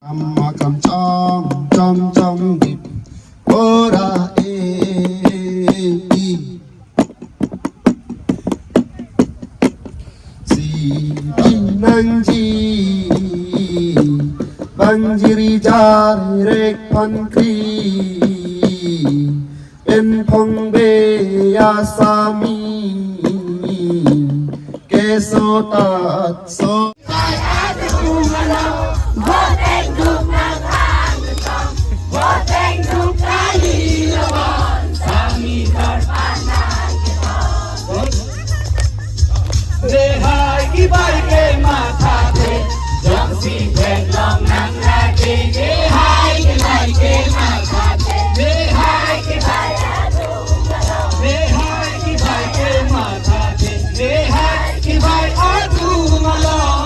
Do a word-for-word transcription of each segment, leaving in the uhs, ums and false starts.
Amma kam chong chong chong dip ora e i. Si bang nangji bang jiri jar rek pan kri. En phong be asami keso tat so. Dehai kibai ke matha the, jongsi pen long nang nake. Dehai kibai ke matha the, dehai kibai, dehai kibai ke matha the, dehai kibai atum along.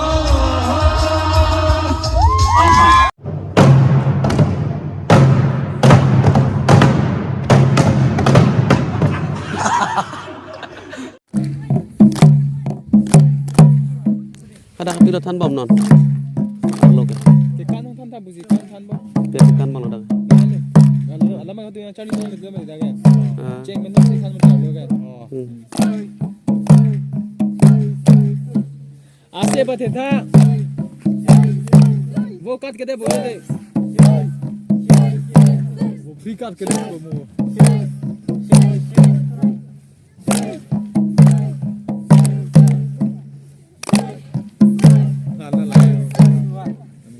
Hadak pilo thanbom non? Arlo ke. Ke kan than tha buji kan thanbom. Ke kan bang lo dak. Kan lo. Alam ang tu yang cari tu yang dia kan. Ah. Ceng menung si than menung lo kan. Hmm. Ase ba thetha. Vo kat kede bole de. Vo free kat kede bole mo.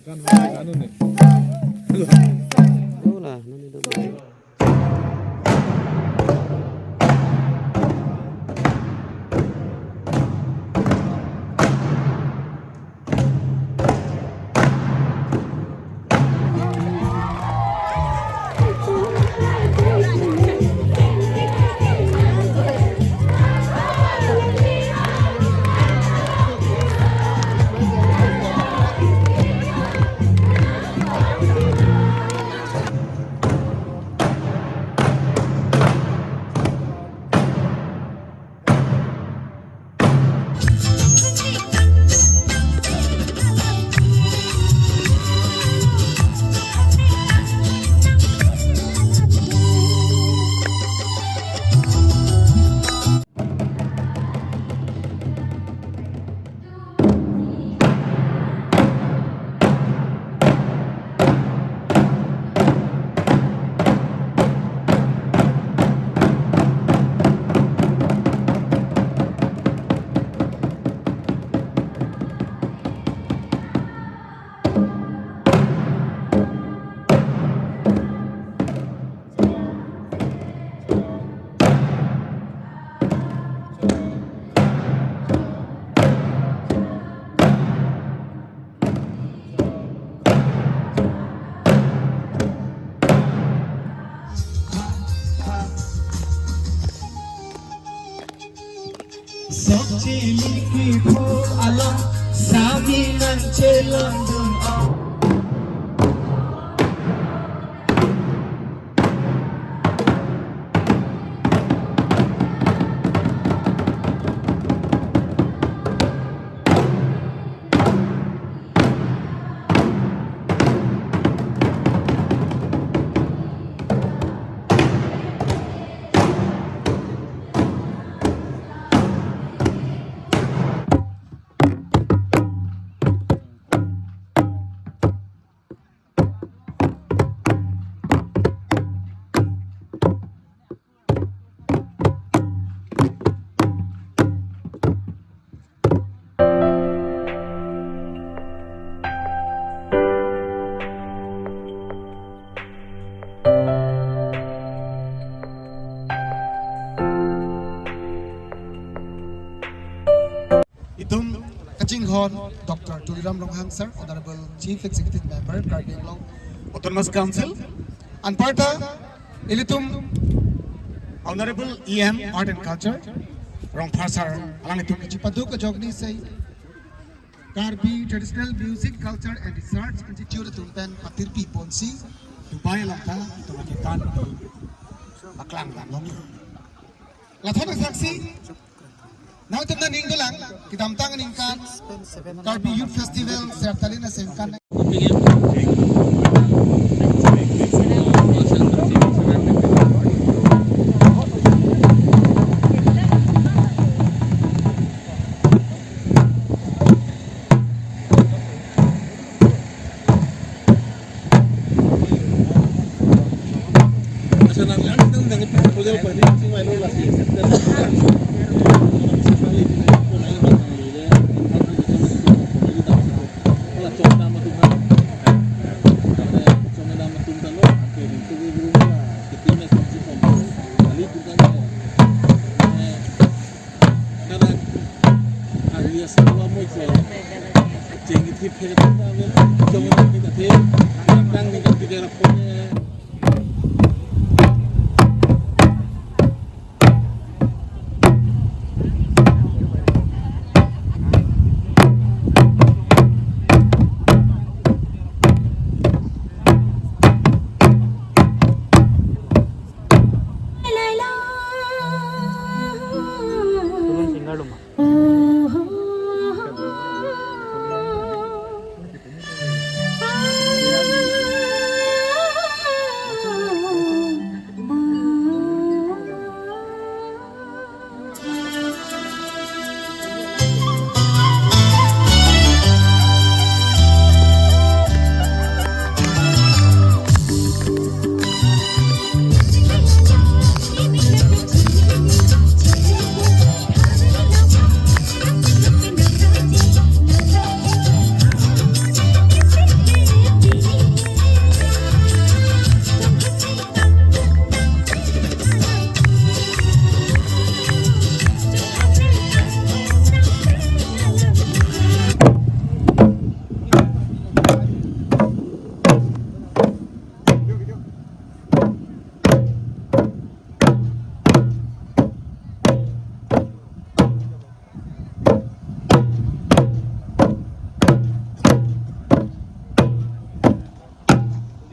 Kan, kan, kan, kan, kan, kan. Hola, no, no, no. Sok chiliki phu along sami nang chelong dun ong. Itum kachinghon Doctor Tuliram Ronghang sir, Honorable Chief Executive Member, Karbi Anglong Autonomous Council, anparta ilitum Honorable E M Art and Culture, Rongphar sir, alanglitum kachipaduk kejok ni sei Karbi Traditional Music Culture and Research Institute atum pen patirpi ponsi Dubai along ta itum akekan paklang damlong. Lathot asaksi, nangtum nangning dolang, kedamtang aningkan Karbi Youth Festival sertalin asengkan.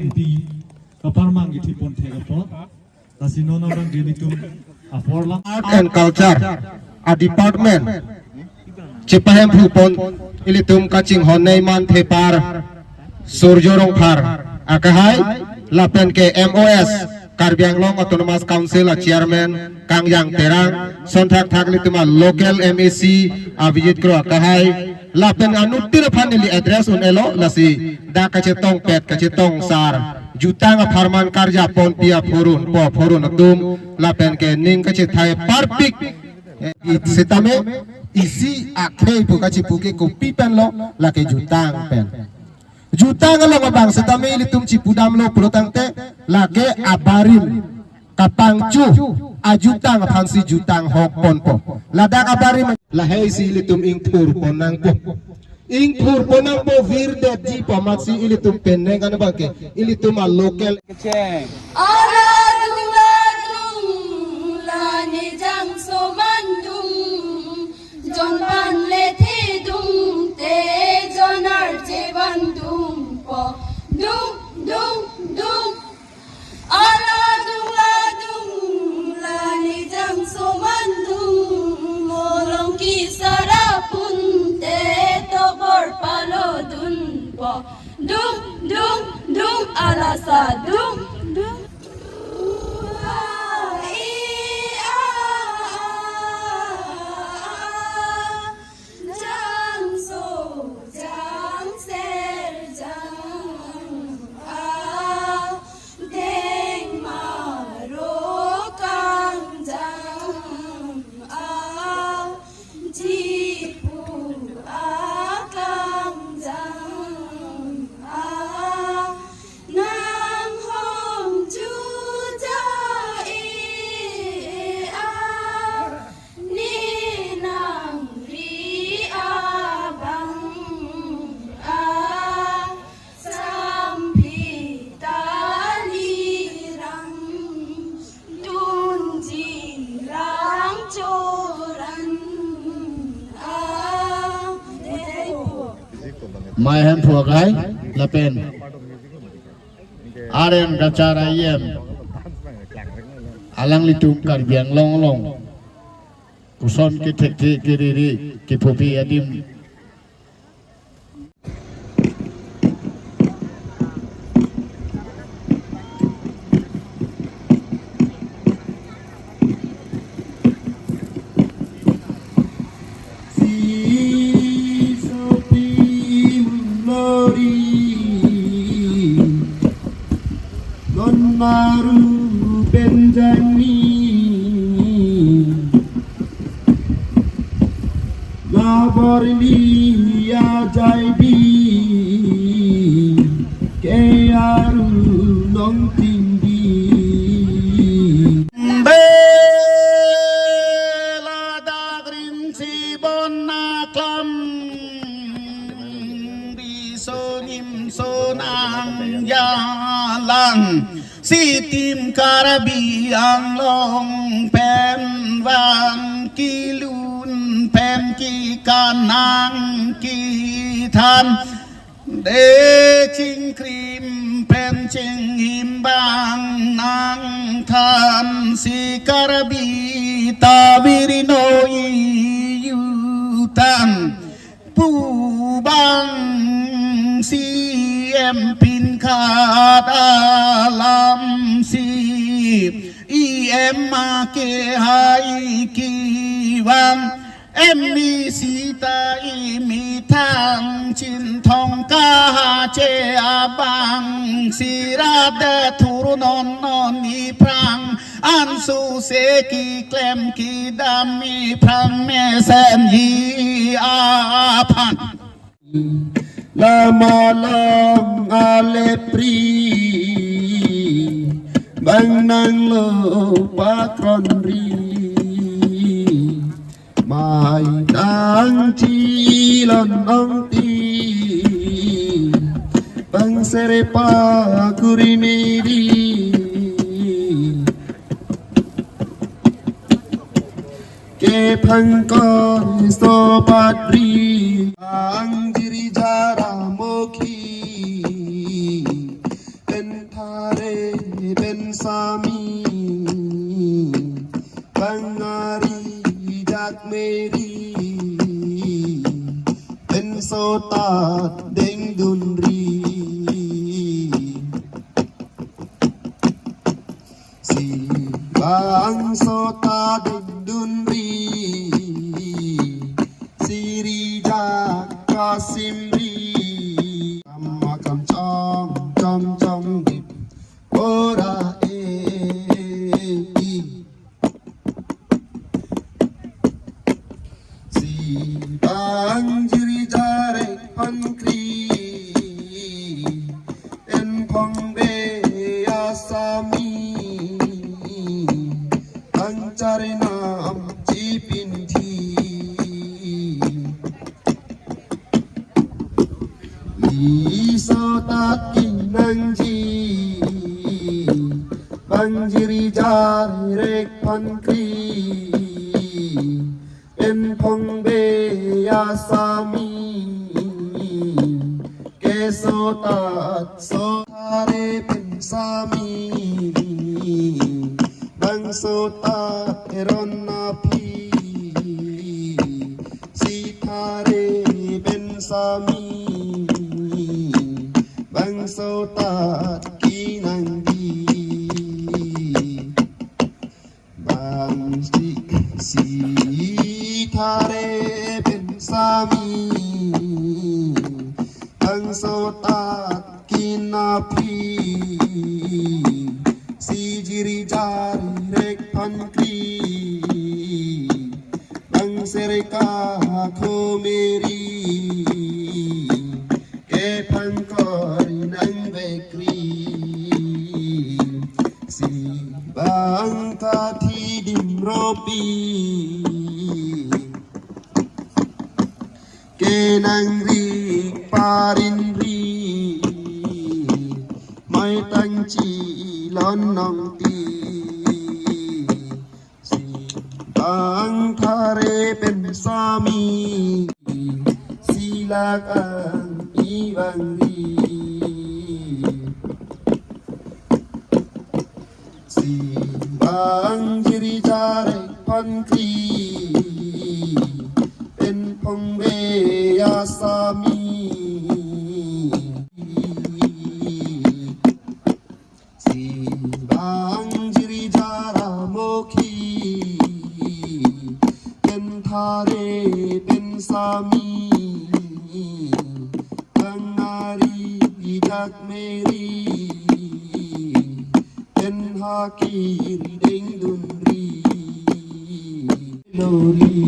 Enti kaparmang kethipon thek apot, lasi non abang ilitum apor lang. Art and Culture a department chepahemphupon ilitum kachinghon neiman thepar Surjo Rongphar akehai lapen ke M O S Karbi Anglong Autonomous Council a chairman Kangjang Terang, sonthakthak ilitum a local M A C Abhijit Kro akehai, lapen anuttin aphan neli address un-elo, lasi dak kachetongpet kachetongsar jutang apharman karjaponpi aphurun po aphurun atum lapen ke ning kachethai parpik, eh, i-, sitame isi akhei pu kachipu ke kopi penlo, lake jutang pen. Jutang along abang sitame ilitum chipudamlo pulotangte, lake abarim kapangchu ajutang aphansi jutang hokponpo. Ladak abarim lahei si ilitum ingthurpon nangpo. Ingthurpon nangpo, virdetji pu amatsi ilitum penang an abang ke ilitum a local. Kecheng. Aradung ladung lane jangso mandung, jon pan lethe dungte jon arje van dungpo. Dung, dung, dung. Aladung ladung lani jangso mandung, molong kisara punte tobor palodunpo. Dung, dung, dung, alasa dung, dung. Jangso, jangser, jang, a, deng, maro, kangjang, a, jipu, a, kangjang, a, nang hom juja, e, a, ne nangri abang, a, sampi tali rang, tunji rang choran, a, de. Mai Hemphu akhai lapen Aren kachar ayen alanglitum Karbi Anglong along koson kethekthe keriri kephopi adim. Si sopi mulori, non maru pe Ni ajai bi ke aru nong ting di. Be ladak rinsi bon aklam, riso nimso nangjalang. Sitim Karbi Anglong pen van, kelun pen kekan nangkethan, de chingkrim pen chinghim bang nangthansi, Karbi ta birno iyutan pu bang, C M pinkhat alam si, E M akehai kevang, M E C ta imethang Chinthong kahache abang, si rat det thur non non iphrang, ansose keklem kedam iphrang mesen hi aphan. Lama long alepri bang nanglo pakronri, mai tang chilon ongti bang serepa kuri meri. Kephang kor so patri ang girija ramokhi, pen thare pen sami, bang ari jak meri, pen sotat dengdunri. Si bangso ta dingdunri, si rijak kasimri, kam kam chong chong chong di ora e i. Si bang girija rek pankri, en phong be asami, bang charinam chipinthi. Iso tat kinangji, bang girija rek pankri, en phong be asami, keso tat so thare pen sami, bang sotat ron aphi, si thare pen sami, bang sotat kinangdi. Bang si, si thare pen sami, bang sotat kin aphi, si girija rek pankri, bang sereka khomeri, kephang kori nang bekri, si bang kathi dim ropi, kenangri parinri, mai tang chilon nongti. Si bang thare pen sami, si lakang ibangri. Si bang girija rek pankri, en phong be asami. Si bang girija ramokhi, pen thare pen sami, bang ari ijak meri, pen hakiri dengdunri. Lori.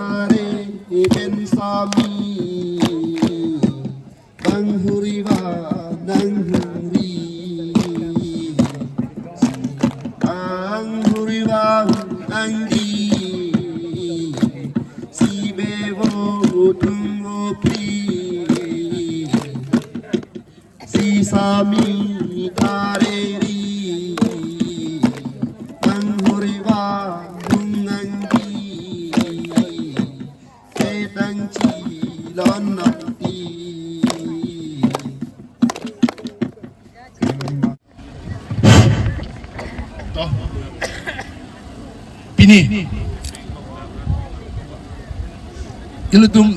Are iben sami, bang huri ba nang huri, bang huri ba nang di, si be vo tung vo pri, si sami tareri, bang huri ba nang di, petang chilon nang di. To. Pini ilitum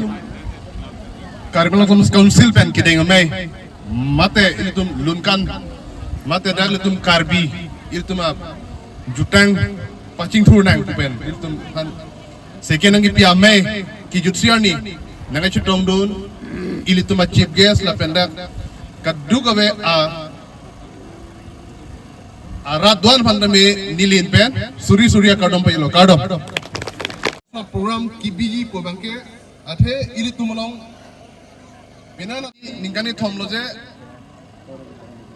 Karbi Anglong Autonomous Council pen kedeng amei, mate ilitum lunkan, mate dak ilitum Karbi, ilitum a jutang pachingthur nang pu pen ilitum aphan second nangkipi amei kejut si arni nangkachetongdun ilitum a chief guest lapen dak kadokave a arat do-an aphan tame neli pen suri suri akardom pajirlo, kardom. Sa program kebiji pu abangke, athe ilitum along penang ningkan ni thomlo je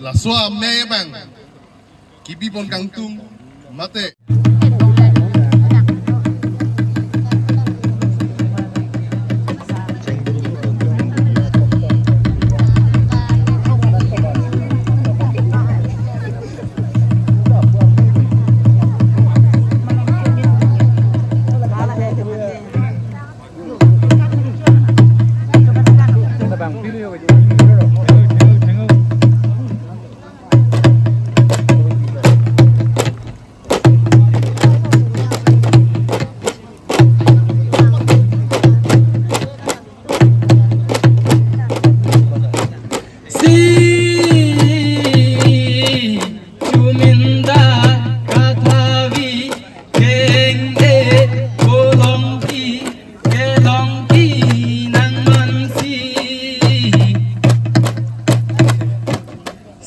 laso amei abang kebi pon kangtung mate. Si chuminda kathavi keng-e kolongki kelongki nangmansi.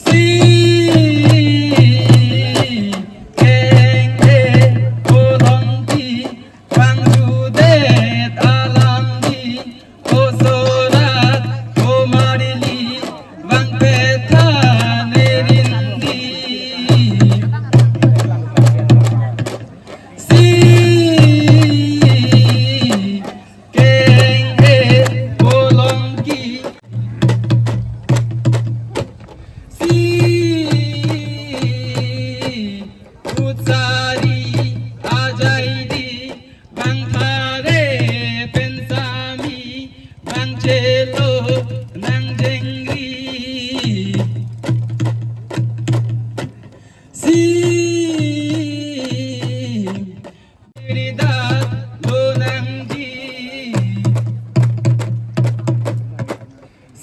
Si keng-e kolongki bangjudet alamdi, osorat komarili bangpethan erindi. Si keng-e kolongki. Si utsari ajaidi bangthare pensami bangchelo nangjengri. Si ridat lo nangji.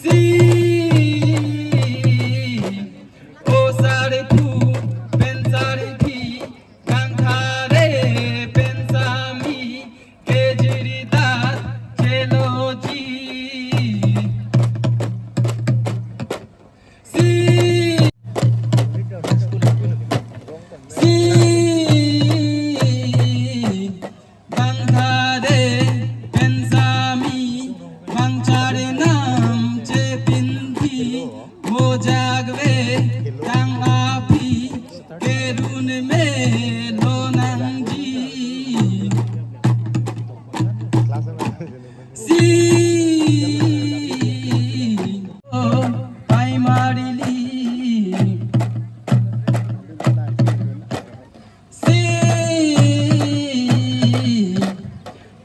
Si osarpu pensarpi bangthare pensami kejiridat cheloji. Si, si bangthare pensami bangchari nam chepinpi mojagve tang api kerun melo nangji. Si, oh, primarily. Si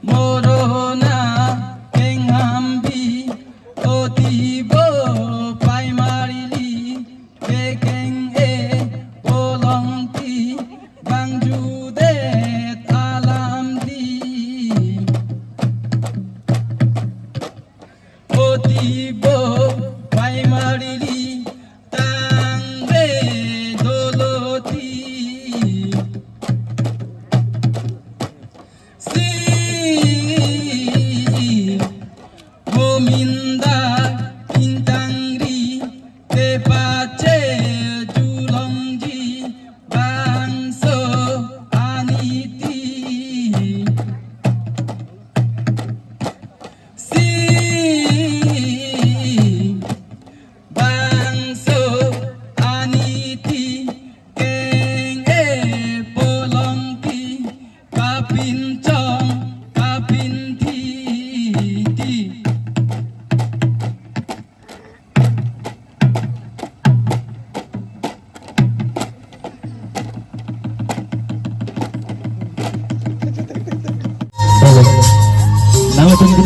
morona kenghambi otibo primarily kekeng-e kolongki bangjudet alamdi. Otibo primarily tangve doloti. Si gominda ingtangri tepache julongji bangso aniti.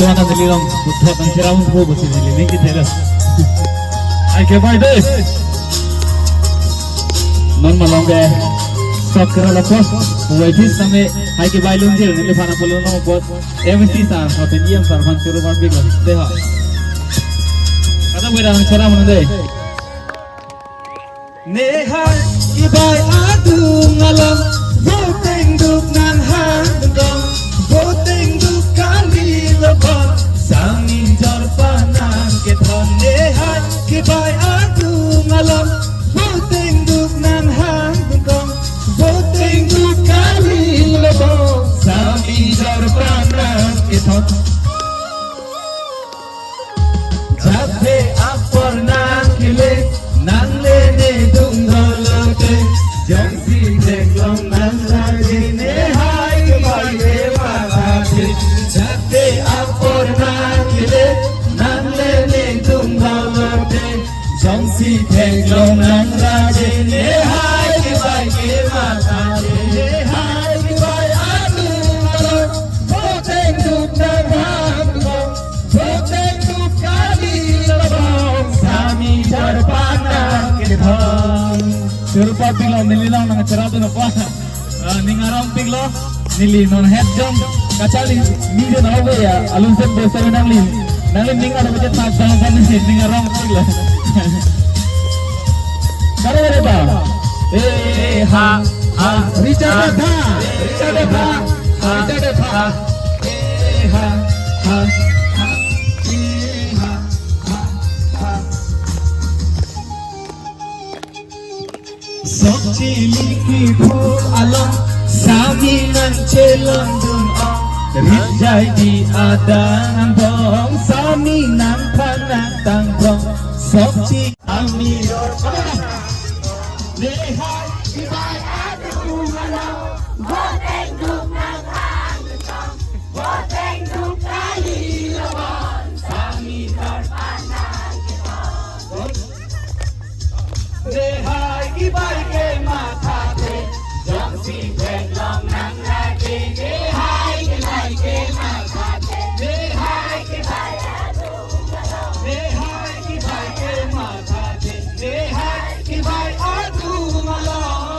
Tuan neli along puthot nangcherappo pusi neli ning kithelo. Hai ke bai dei. Non malom ke sok kera lapos, puai pis name hai ke bai lungjir neliphan apolong apot. M C sir, hoten E M sir aphan choro parbik lo. Dei ha. Kada bai nangcherap non dei. Nehai kebai adung along, voteng duk nanghang dong, voteng duk kali lobang, sami jorpan nangkethon. Nehai kebai adung along, voteng duk nanghang dong, voteng duk kali lobang, sami jorpan nangkethon. Jate apor nangkele, nangle ne dungdol lote, jongsi theklong nangraje, nehai kebai kemathathe. Jate apor nangkele, nangle ne dungdol lote, jongsi theklong nangraje, nehai kebai kemathathe. Nehai kebai adung along, voteng duk nanghang dong, voteng duk kali lobang, sami jorpan nangkethon. Choro parbik lo, neli along nangcherapdun apot. Ah, ning arongpik lo, neli non het jong kacharli, ning jong ave ya, alun sen bosa nangli. Nangli ning arong ke tak jang jang, ning arongpik lo. Karo re ba? Eh, ha, ha. Richard ha, Richard ha, Richard ha. Eh, ha, ha, ha. Eh, ha, ha, ha. Sok chili kepho along, sami nangchelongdun ong. Rit jai di adang angbong, sami nangphan nangtangtong. Sok chi ami dor. Nehai kebai adung along, voteng duk nanghang dong, voteng duk kali lobang, sami jorpan nangkethon. Nehai kebai kemathathe, jongsi theklong nangraje, nehai kebai kemathathe, nehai kebai adung along, nehai kebai kemathathe, nehai kebai adung along.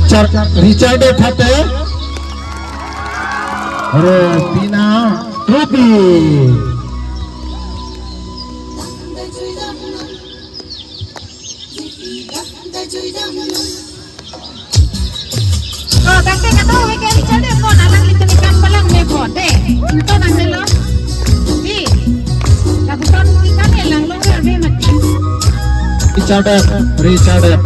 Char-, Richard Thate, Rosina Ruby. Oh, tangte kado we ke Richard Deb, non alang litum ikan balang me bo, dei. Ito nang delo. Di. Kabuton ikan e lang lo, we mati. Richard Deb, Richard Deb.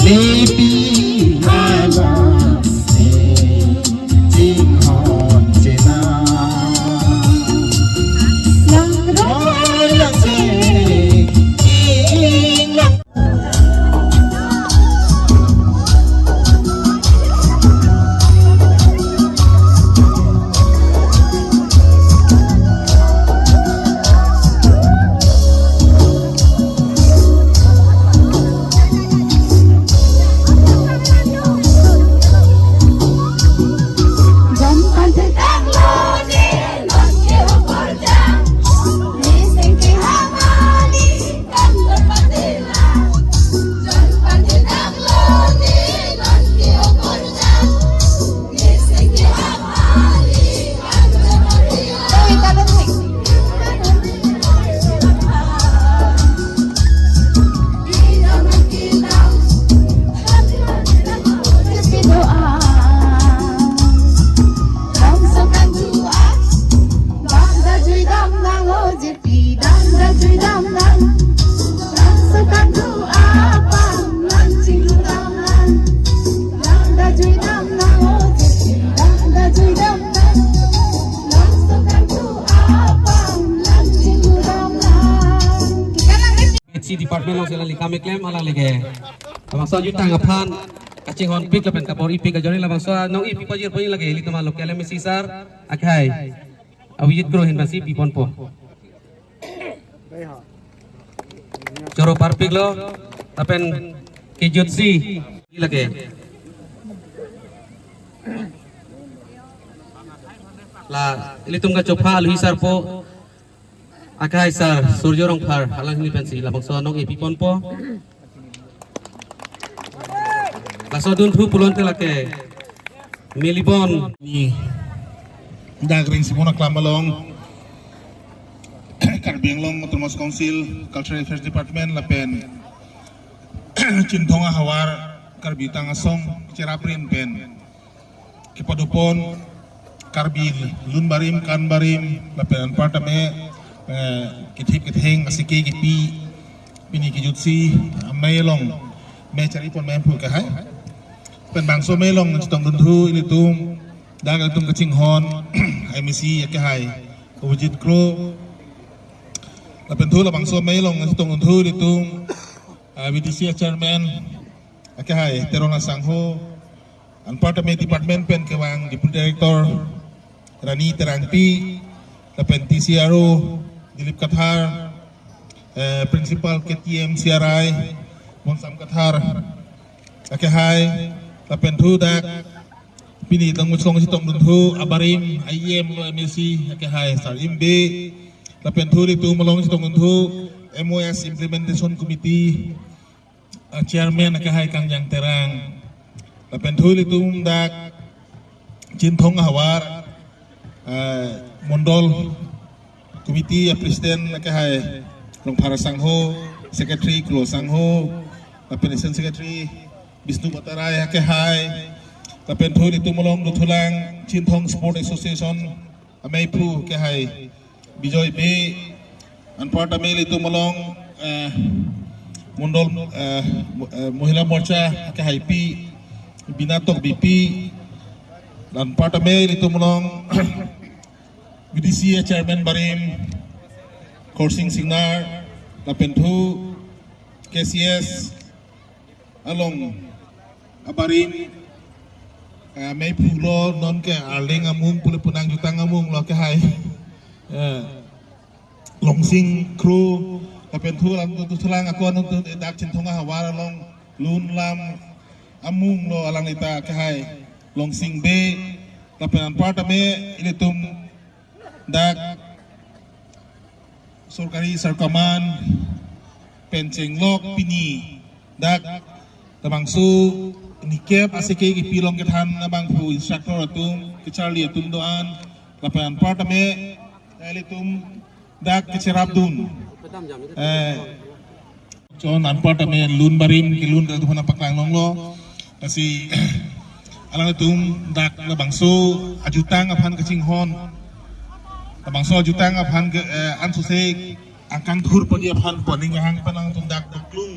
Nepi hala, ne chinghon chena. Lang roi lang cheng, ing lang. H C department along si alangli kam keklem alangli ke. Labangso ajutang aphan kachinghon pik lapen kabor-i pik ajoine labangso anong-e pipajir pon lake ilitum a-local M A C sir akhai Abhijit Kro ahin pensi piponpo. Choro parpiklo lapen kejutsi lake. La ilitum kachopha alwi sarpo akhai sir Surjo Rongphar alangli pensi labangso anong-e piponpo. Laso dunthu pulote lake Melibon. Ni dak ring simon aklam along Karbi Anglong Autonomous Council Cultural Affairs Department lapen Chinthong ahavar Karbi Tang Asong cherap rin pen kepadopon Karbi lun barim kan barim lapen anparta me, eh, kethip ketheng asike kipi pini kejutsi amei along me charipon me phu kehai. Pen bangso amei along chetong dunthu ilitum dak ilitum kachinghon M A C akehai Abhijit Kro. Lapen thu labangso amei along chetong dunthu ilitum, ah, V D C chairman akehai Teron Asangho, anparta me department pen kevang Deputy Director Rani Terangpi, lapen T C R O Dilip Kathar, eh, Principal K T M C R I Bonsam Kathar akehai, lapen thu dak pini tang muchong chetong dunthu abarim I E M lo M A C akehai Sar Imbe, lapen thu ilitum along chetong dunthu M O S Implementation Committee ah, chairman akehai Kangjang Terang. Lapen thu ilitum dak Chinthong ahavar, ah, Mondol Committee a-President akehai Rongphar Sangho, Secretary Klo Sangho, lapen Assistant Secretary Bisnu Batarai akehai. Lapen thu ilitum along dothulang Chinthong Sport Association amei phu akehai Bijoy Bey, anparta me ilitum along, eh, Mondol, eh, mo-, eh, Mohila Morcha akehaipi Bina Tokbipi, anparta me ilitum along V D C chairman barim Khorsing Singnar, lapen thu K C S along abarim, eh, amei phulo non ke Arleng amung pule punang jutang amung lo akehai, eh, Longsing Kro, lapen thu alam tu thulang ako anung tu dak Chinthong ahavar along lun lam amung lo alanglita akehai Longsing Bey, lapen anparta me ilitum dak sorkari sarkaman pen chenglok pini dak labangso nikep asike kipi along kethan abangphu instructor atum kecharli atum do-an lapen anparta me ilitum dak kecherapdun, eh, chon anparta me lun barim kelun ta tuhona paklang longlo. Lasi alanglitum dak labangso ajutang aphan kachinghon, labangso ajutang aphan ke, eh, ansose angkang thur pagi aphan poning ahang pen alangtum dak doklung